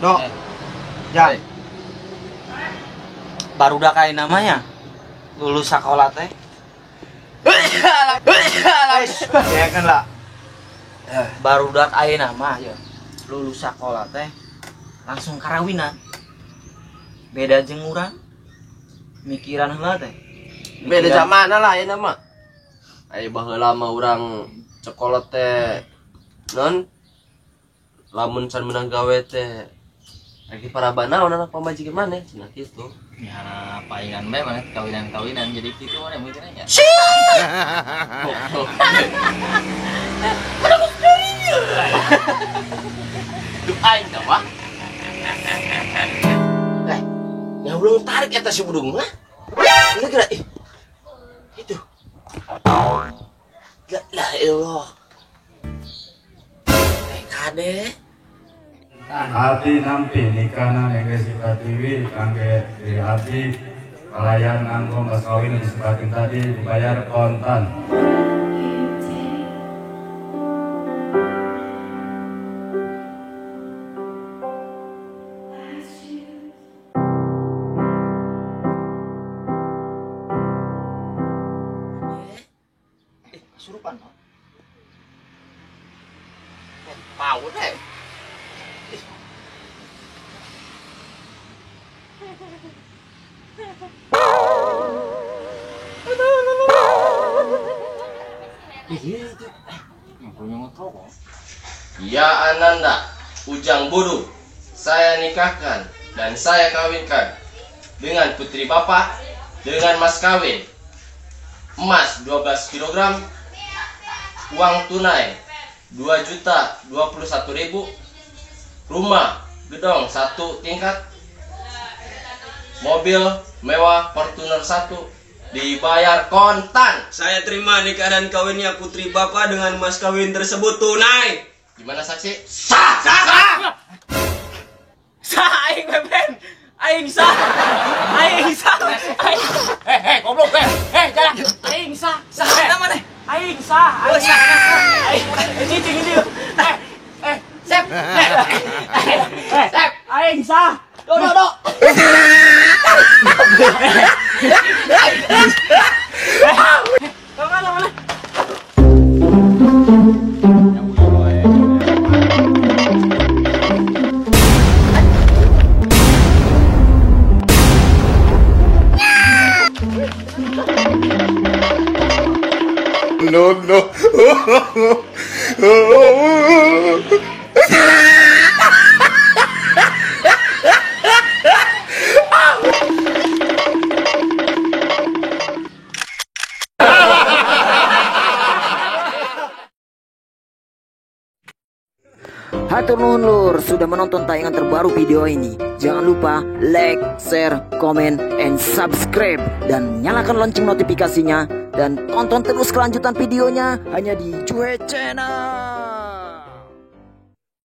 Dok. Ya. Barudak aya namanya. Lulus sekolah teh. Ya kan lah. Barudak aya nama ya. Lulus sekolah teh langsung karawinan. Beda jeung urang. Mikiran heula teh. Beda zaman lah aya nama. Aya baheula mah urang sekolah teh non lamun can meunang gawe teh lagi para banaon anak pamajikan maneh cenah kitu. Ya palingan bae maneh kawinan-kawinan jadi kitu maneh mikirna nya. Duh aing da wah. Eh, nya ulung tarik eta si budung mah. Ini kira ih. Itu. La la ilallah. Eh kade. Abdi nampi nikahna Neng Pratiwi kangge diri abdi kalayan nganggo mas kawin disebutkan tadi dibayar kontan. Kesurupan. Pau deh. Ya Ananda, Ujang Bodoh, saya nikahkan dan saya kawinkan dengan putri bapak dengan mas kawin emas 12 kg, uang tunai 2.021.000, rumah gedong 1 tingkat, mobil mewah Fortuner 1 dibayar kontan. Saya terima nikah dan kawinnya putri bapak dengan mas kawin tersebut tunai. Gimana saksi? Sah! Sah! Sah! Sah aing beben. Aing sah. Aing sah. Aing. Eh goblok eh jalan. Aing sah. Sah mana? Aing sah. Aing sah. Aing cicing ini. Eh sep. Sep. Aing sah. Do do do. Mana mana? No no. Hatur nuhun lur sudah menonton tayangan terbaru video ini. Jangan lupa like, share, komen, and subscribe. Dan nyalakan lonceng notifikasinya. Dan tonton terus kelanjutan videonya hanya di Juhe Channel.